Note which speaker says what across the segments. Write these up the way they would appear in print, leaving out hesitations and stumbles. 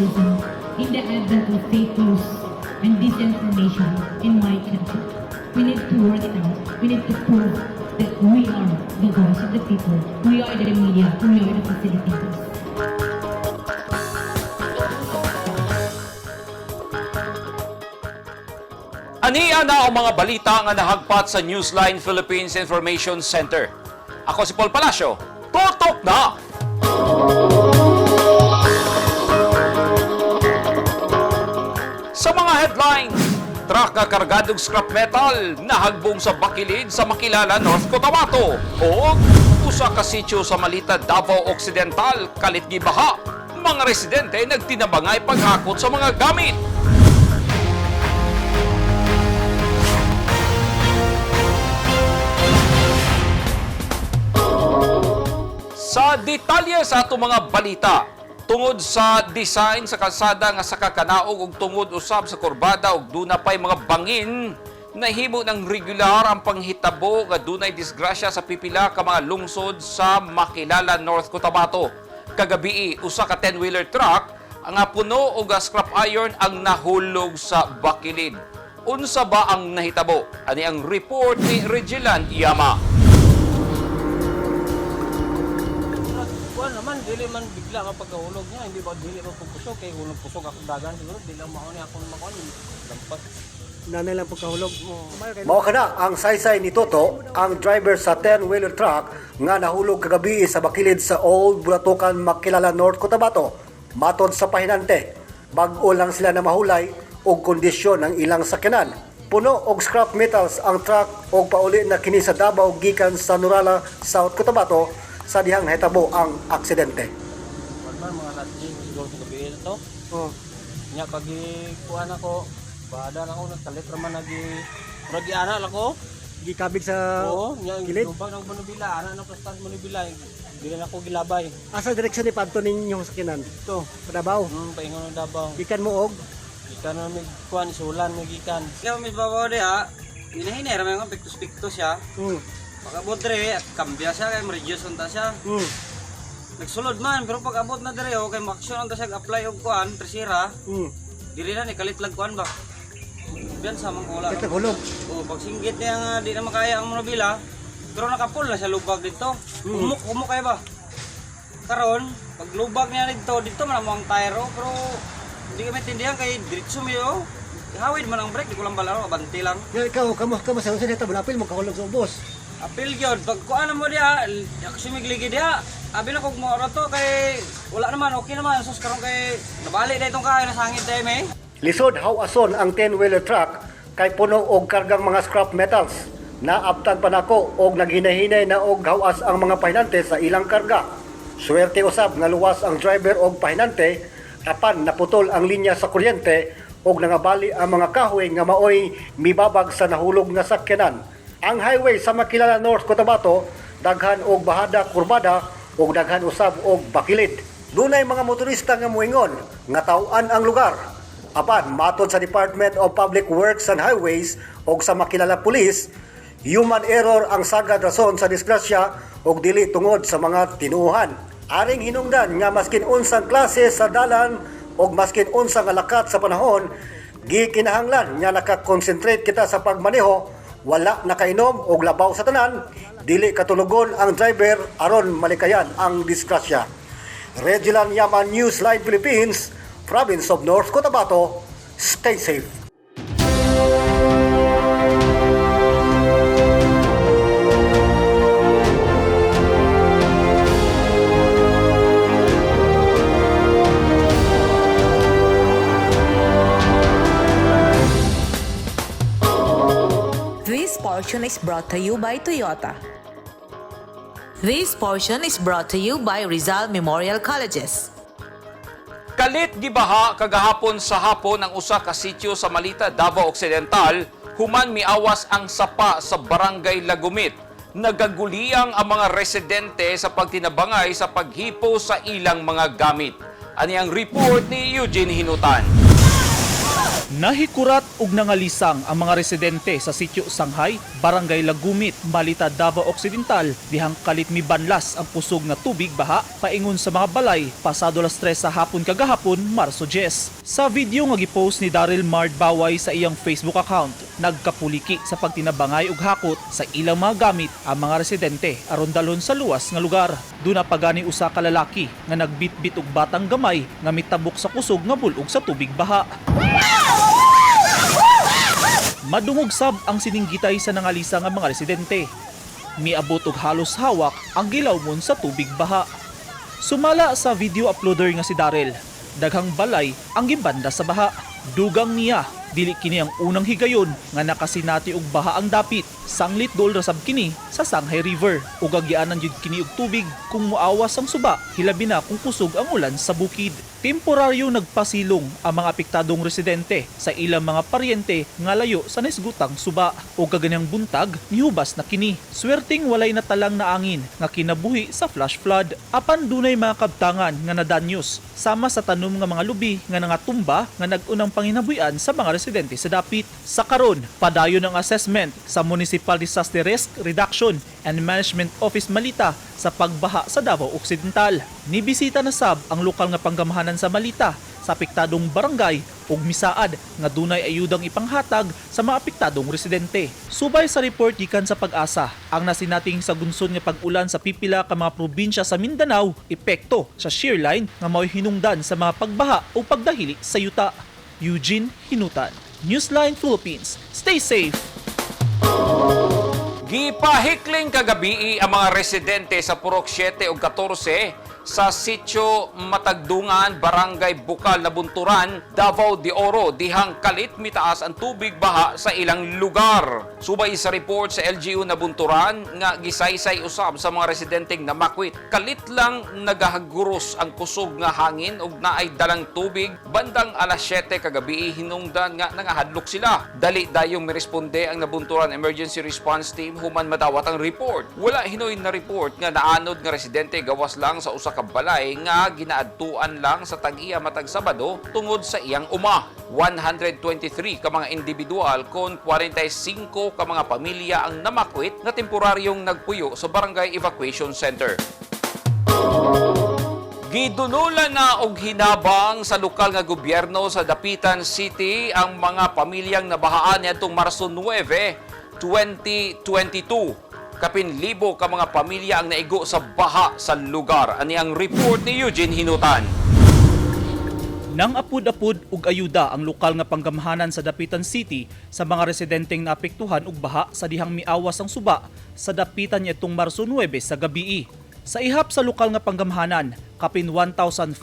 Speaker 1: journalism in the advent of fake news and disinformation in my country. We need to work it out. We need to prove that we are the voice of the people. We are the media. We are the facilitators.
Speaker 2: Aniya na ang mga balita nga nahagpat sa Newsline Philippines Information Center. Ako si Paul Palacio. Tutok na! Sa mga headlines, truck nga kargadong scrap metal nahagbong sa Bakilid sa Makilala, North Cotabato. O usa ka sitio sa Malita, Davao Occidental, kalit gibaha. Mga residente nagtinabangay paghakot sa mga gamit. Sa detalye sa atong mga balita, tungod sa design sa kalsada nga sa kakanaog ug tungod usab sa kurbada ug duna pay mga bangin, nahimo ng regular ang panghitabo nga dunay disgrasya sa pipila ka mga lungsod sa Makilala, North Cotabato. Kagabii, usa ka 10-wheeler truck ang puno og scrap iron ang nahulog sa Bakilid. Unsa ba ang nahitabo? Ani ang report ni Regilan Yama.
Speaker 3: Kuan naman, dili man bigla ka pagkahulog niya, hindi ba dili ba pugpusok kay unang pusok ako dagan siguro dili lang mao ni ako makuan lampas.
Speaker 4: Nanay lang pagkahulog.
Speaker 5: Mao kana ang saysay ni Toto, ang driver sa 10-wheeler truck nga nahulog kagabi sa bakilid sa Old Bulatocan, Makilala, North Cotabato. Matod sa pahinante, bag-o lang sila na mahulay og kondisyon ng ilang sakyanan. Puno og scrap metals ang truck og pauli na kini sa Davao gikan sa Norala, South Cotabato sa dihang nahitabo ang aksidente.
Speaker 3: Kuan man mga last day siguro sa gabi na to.
Speaker 4: Oh.
Speaker 3: Nya pag kuan ako, baada na ako nagkalit ra man nagi murag ana lang ko.
Speaker 4: Gikabig sa
Speaker 3: Oo, nya
Speaker 4: kilid.
Speaker 3: lubag ng manubila, ana na plastas manubila. Dili na ako gilabay.
Speaker 4: Asa direksyon ni padto ninyong sakyanan?
Speaker 3: Ito,
Speaker 4: Davao.
Speaker 3: paingon ng Davao.
Speaker 4: Gikan mo og
Speaker 3: Gikan na mig kuan isulan mig gikan.
Speaker 6: Kaya may babaw di ha, hinahinay ramay nga piktos-piktos siya. Pag-abot dire, kambya siya kay ma-reduce unta siya. Nagsulod man, pero pag abot na dire oh, kay ma-action unta siya apply og kuan, tresira. Dili na ni kalit lag kuan ba. Biyan sa mang wala.
Speaker 4: Ito hulog.
Speaker 6: Oh, pag singgit niya nga di na makaya ang manubila, pero nakapul na siya lubag dito. Humok, humok kay ba. Karon, pag lubag niya dito, dito man ang tire oh, pero hindi ka maintindihan kay diretso mi oh. Hawid man ang brake, di ko lang balaro, abanti lang.
Speaker 4: Ya ikaw kamo kamo sa unsa nito apil mo kahulog sa ubos.
Speaker 6: Apil gyud pag kuan mo diha, ako sumigligi diha. Abi na kog mo to kay wala naman, okay naman sus karon kay nabali na itong kahay nasangit dai may.
Speaker 5: Lisod hawason ang 10-wheeler truck kay puno og kargang mga scrap metals. Naabtan pa nako og naghinahinay na og hawas ang mga pahinante sa ilang karga. Suwerte usab nga luwas ang driver og pahinante apan naputol ang linya sa kuryente og nangabali ang mga kahoy nga maoy mibabag sa nahulog nga sakyanan. Ang highway sa Makilala, North Cotabato daghan og bahada kurbada og daghan usab og bakilid. Dunay mga motorista nga moingon nga taw-an ang lugar. Apan matod sa Department of Public Works and Highways og sa Makilala Police, human error ang sagad rason sa disgrasya og dili tungod sa mga tinuohan. Aring hinungdan nga maskin unsang klase sa dalan og maskin unsang lakat sa panahon, gikinahanglan nga nakakonsentrate kita sa pagmaneho, wala nakainom og labaw sa tanan, dili katulugon ang driver aron malikayan ang disgrasya. Regilan Yaman, News Line Philippines, Province of North Cotabato. Stay safe.
Speaker 7: This portion is brought to you by Toyota. This portion is brought to you by Rizal Memorial Colleges.
Speaker 2: Kalit gibaha kagahapon sa hapon ang usa ka sitio sa Malita, Davao Occidental, human miawas ang sapa sa Barangay Lagumit. Nagaguliyang ang mga residente sa pagtinabangay sa paghipo sa ilang mga gamit. Ani ang report ni Eugene Hinutan.
Speaker 8: Nahikurat ug nangalisang ang mga residente sa sitio Sanghay, Barangay Lagumit, Malita, Davao Occidental dihang kalit mibanlas ang kusog nga tubig baha paingon sa mga balay pasado alas 3 sa hapon kagahapon, Marso 10. Sa video nga gipost ni Daryl Mard Baway sa iyang Facebook account, nagkapuliki sa pagtinabangay ug hakot sa ilang mga gamit ang mga residente aron dalhon sa luwas nga lugar. Duna pa gani usa ka lalaki nga nagbitbit og batang gamay nga mitabok sa kusog nga bulog sa tubig baha. Madungog sab ang sininggitay sa nangalisa nga mga residente. Miabot og halos hawak ang gilawmon sa tubig baha. Sumala sa video uploader nga si Daryl, daghang balay ang gibanda sa baha. Dugang niya, dili kini ang unang higayon nga nakasinati og baha ang dapit. Sanglit dool ra sab kini sa Sanghay River ug agyaanan jud kini og tubig kung moawas ang suba, hilabi na kung kusog ang ulan sa bukid. Temporaryo nagpasilong ang mga apektadong residente sa ilang mga paryente nga layo sa nisgutang suba o kaganyang buntag nihubas na kini. Swerteng walay natalang na angin nga kinabuhi sa flash flood. Apan dunay mga kabtangan nga nadanyos sama sa tanom nga mga lubi nga nangatumba nga nag-unang panginabuhian sa mga residente sa dapit. Sa karon, padayon ang assessment sa Municipal Disaster Risk Reduction and Management Office Malita sa pagbaha sa Davao Occidental. Nibisita na sab ang lokal nga panggamahanan sa Malita sa apektadong barangay ug misaad nga dunay ayudang ipanghatag sa mga apektadong residente. Subay sa report gikan sa Pag-asa, ang nasinating sa gunson nga pag-ulan sa pipila ka mga probinsya sa Mindanao, epekto sa shear line nga mao'y hinungdan sa mga pagbaha o pagdahili sa yuta. Eugene Hinutan, Newsline Philippines. Stay safe!
Speaker 2: Gipahikling kagabi ang mga residente sa Purok 7 ug 14 sa Sitio Matagdungan, Barangay Bukal, Nabunturan, Davao de Oro dihang kalit mitaas ang tubig baha sa ilang lugar. Subay sa report sa LGU Nabunturan nga gisaysay usab sa mga residenteng namakwit. Kalit lang nagahaguros ang kusog nga hangin ug naay dalang tubig bandang alas 7 kagabi, hinungdan nga nangahadlok sila. Dali dayong miresponde ang Nabunturan Emergency Response Team human madawat ang report. Wala hinoy na report nga naanod nga residente gawas lang sa usa ka balay nga ginaadtuan lang sa tag-iya matag Sabado tungod sa iyang uma. 123 ka mga individual kon 45 ka mga pamilya ang namakwit nga temporaryong nagpuyo sa Barangay Evacuation Center. Gidunulan na og hinabang sa lokal nga gobyerno sa Dapitan City ang mga pamilyang nabahaan niadtong Marso 9, 2022. Kapin libo ka mga pamilya ang naigo sa baha sa lugar. Ani ang report ni Eugene Hinutan.
Speaker 8: Nang apud-apud ug ayuda ang lokal nga panggamahanan sa Dapitan City sa mga residenteng naapektuhan og baha sa dihang miawas ang suba sa Dapitan niadtong Marso 9 sa gabii. Sa ihap sa lokal nga panggamahanan, kapin 1,500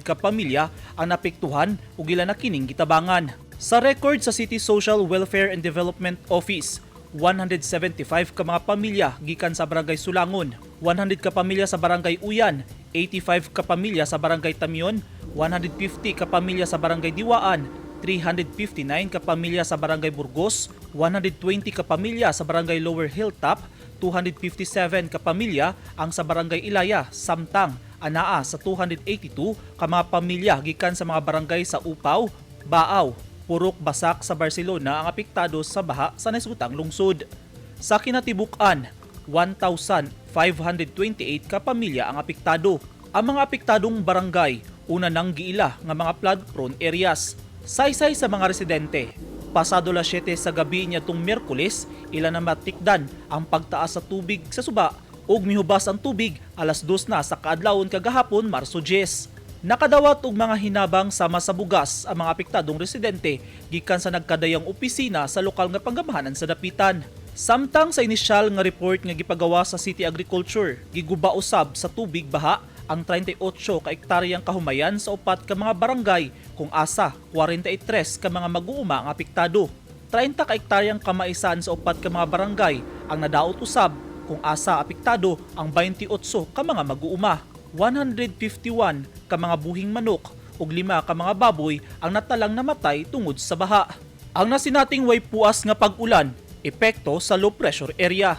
Speaker 8: ka pamilya ang naapektuhan ug ila na kining gitabangan. Sa record sa City Social Welfare and Development Office, 175 ka mga pamilya gikan sa Barangay Sulangon, 100 ka pamilya sa Barangay Uyan, 85 ka pamilya sa Barangay Tamion, 150 ka pamilya sa Barangay Diwaan, 359 ka pamilya sa Barangay Burgos, 120 ka pamilya sa Barangay Lower Hilltop, 257 ka pamilya ang sa Barangay Ilaya, samtang anaa sa 282 ka mga pamilya gikan sa mga barangay sa Upaw, Baaw, Purok Basak sa Barcelona ang apektado sa baha sa nasutang lungsod. Sa kinatibuk-an, 1,528 ka pamilya ang apektado. Ang mga apektadong barangay, una nang giila nga mga flood-prone areas. Saysay sa mga residente, pasado las 7 sa gabi niadtong Miyerkules, ila na matikdan ang pagtaas sa tubig sa suba ug mihubas ang tubig alas 2 na sa kaadlawon kagahapon, Marso 10. Nakadawat og mga hinabang sama sa bugas ang mga apektadong residente gikan sa nagkadayang opisina sa lokal nga panggamahanan sa Dapitan. Samtang sa inisyal nga report nga gipagawa sa City Agriculture, giguba usab sa tubig baha ang 38 ka ektaryang kahumayan sa upat ka mga barangay kung asa 43 ka mga mag-uuma ang apektado. 30 ka ektaryang kamaisan sa upat ka mga barangay ang nadaot usab kung asa apektado ang 28 ka mga mag-uuma. 151 ka mga buhing manok ug 5 ka mga baboy ang natalang namatay tungod sa baha. Ang nasinating way puas nga pag-ulan, epekto sa low pressure area.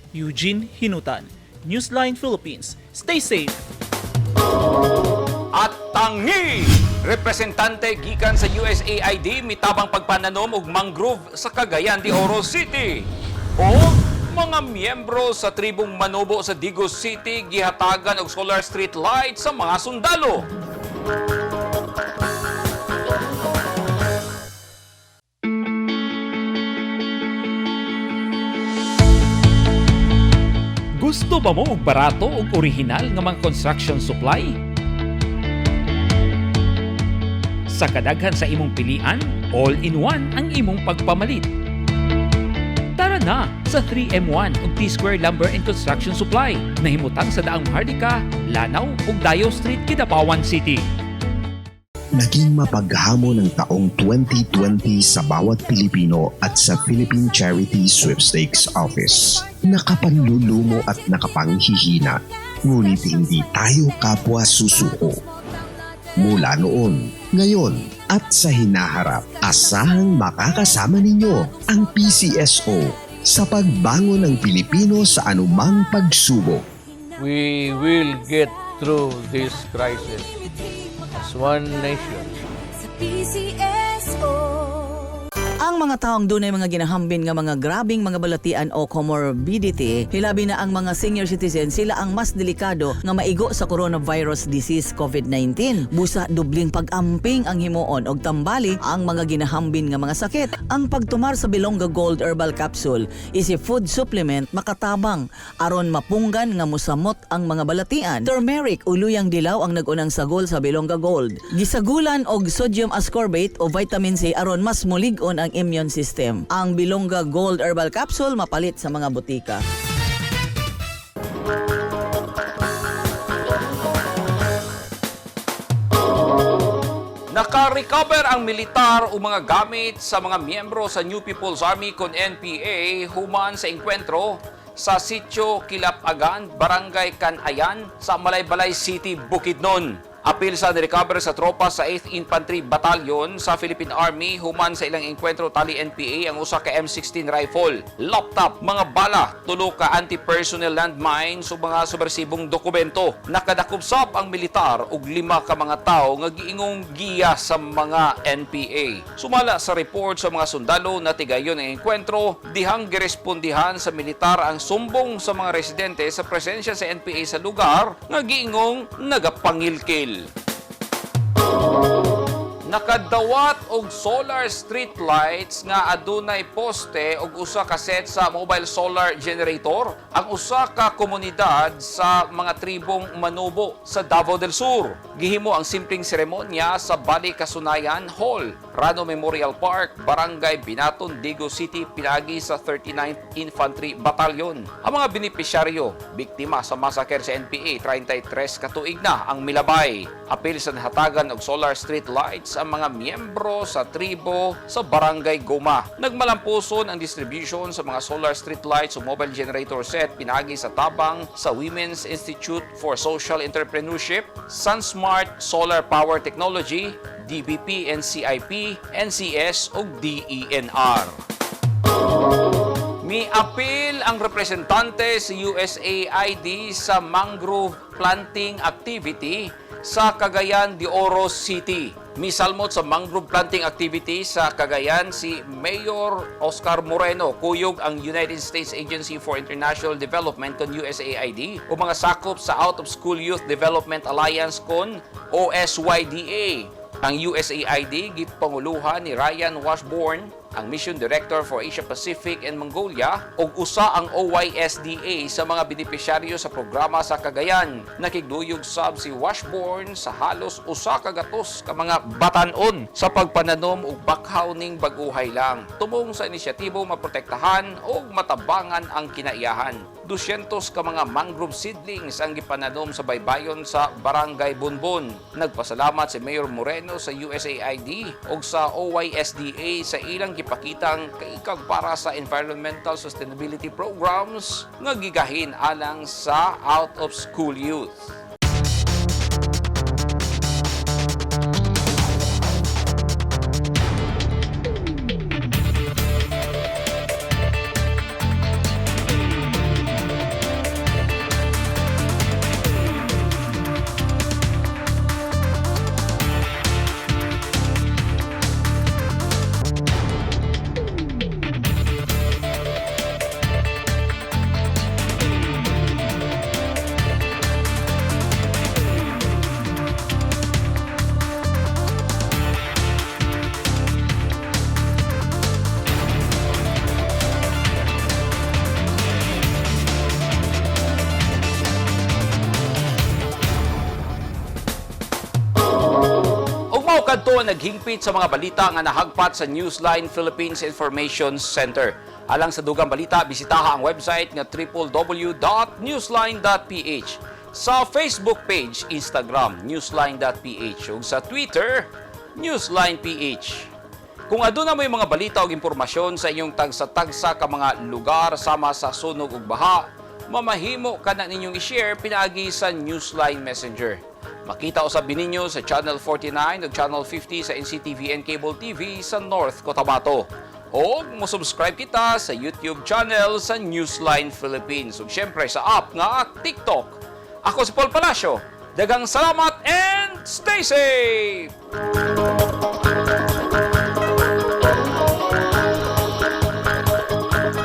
Speaker 8: Eugene Hinutan, Newsline Philippines. Stay safe!
Speaker 2: At tangi! Representante gikan sa USAID mitabang pagpananom og mangrove sa Cagayan de Oro City. O mga miyembro sa tribong Manobo sa Digos City gihatagan og solar street light sa mga sundalo. Gusto ba mo og barato ug orihinal nga mga construction supply? Sa kadaghan sa imong pilian, all-in-one ang imong pagpamalit. Tara na sa 3M1 ug T-Square Lumber and Construction Supply. Nahimutang sa Daang Maharlika, Lanao ug Dayo Street, Kidapawan City.
Speaker 9: Naging mapaghamon ang taong 2020 sa bawat Pilipino at sa Philippine Charity Sweepstakes Office. Nakapanlulumo at nakapanghihina, ngunit hindi tayo kapwa susuko. Mula noon, ngayon at sa hinaharap, asahang makakasama ninyo ang PCSO sa pagbangon ng Pilipino sa anumang pagsubok.
Speaker 10: We will get through this crisis as one nation.
Speaker 11: Sa PCSO.
Speaker 7: Ang mga taong dunay mga ginahambin nga mga grabing mga balatian o comorbidity, hilabi na ang mga senior citizen, sila ang mas delikado nga maigo sa coronavirus disease COVID-19. Busa dubling pag-amping ang himuon og tambali ang mga ginahambin nga mga sakit. Ang pagtumar sa Bilongga Gold Herbal Capsule is a food supplement makatabang aron mapunggan nga musamot ang mga balatian. Turmeric o luyang dilaw ang nagunang sagol sa Bilongga Gold. Gisagulan og sodium ascorbate o vitamin C aron mas mulig-on ang immune system. Ang Bilongga Gold Herbal Capsule mapalit sa mga butika.
Speaker 2: Naka-recover ang militar o mga gamit sa mga miyembro sa New People's Army kon NPA human sa engkwentro sa sitio Kilapagan, Barangay Kanayan sa Malaybalay City, Bukidnon. Apil sa nirecover sa tropa sa 8th Infantry Battalion sa Philippine Army human sa ilang engkwentro tali NPA ang usa ka M16 rifle, laptop, mga bala, tulo ka anti-personnel landmines ug mga subversibong dokumento. Nakadakop sab ang militar ug lima ka mga tawo nga giingong giya sa mga NPA. Sumala sa report sa mga sundalo na tigayon ang engkwentro, dihang girespondihan sa militar ang sumbong sa mga residente sa presensya sa NPA sa lugar nga giingong nagapangilkil. Nakadawat og solar street lights nga adunay poste og usa ka set sa mobile solar generator ang usa ka komunidad sa mga tribong Manobo sa Davao del Sur. Gihimo ang simpleng seremonya sa Bali Kasunayan Hall, Rano Memorial Park, Barangay Binaton, Digos City, pinagi sa 39th Infantry Battalion. Ang mga benepisyaryo, biktima sa massacre sa NPA, 33 katuig na ang milabay. Apil sa nahatagan og solar street lights ang mga miyembro sa tribo sa Barangay Goma. Nagmalampuson ang distribution sa mga solar street lights o mobile generator set pinagi sa tabang sa Women's Institute for Social Entrepreneurship, SunSmart Solar Power Technology, DBP, NCIP, NCS ug DENR. Miapil ang representante sa USAID sa mangrove planting activity sa Cagayan de Oro City. Misalmot sa mangrove planting activity sa Cagayan si Mayor Oscar Moreno, kuyog ang United States Agency for International Development kon USAID o mga sakop sa Out of School Youth Development Alliance kon OSYDA. Ang USAID gipanguluhan ni Ryan Washburn, ang Mission Director for Asia Pacific and Mongolia, ug usa ang OYSDA sa mga benepisyaryo sa programa sa Cagayan. Nakigduyog sab si Washburn sa halos 100 ka mga batan-on sa pagpananom og bakhaw ning bag-uhay lang. Tumong sa inisyatibo maprotektahan ug matabangan ang kinaiyahan. 200 ka mga mangrove seedlings ang gipananom sa baybayon sa Barangay Bunbun. Nagpasalamat si Mayor Moreno sa USAID ug sa OYSDA sa ilang gipakitang kaikag para sa environmental sustainability programs nga gigahin alang sa out of school youth. kadto ang naghingpit sa mga balita nga nahagpat sa Newsline Philippines Information Center. Alang sa dugang balita, bisitaha ang website nga www.newsline.ph. Sa Facebook page, Instagram, newsline.ph, ug sa Twitter, newsline.ph. Kung aduna mo'y mga balita o impormasyon sa inyong tagsa-tagsa ka mga lugar sama sa sunog ug baha, mamahimo ka na ninyong i-share pinaagi sa Newsline Messenger. Makita usab ninyo sa Channel 49 ug Channel 50 sa NCTV and Cable TV sa North Cotabato. O mo-subscribe kita sa YouTube channel sa Newsline Philippines ug syempre sa app nga TikTok. Ako si Paul Palacio. Daghang salamat and stay safe!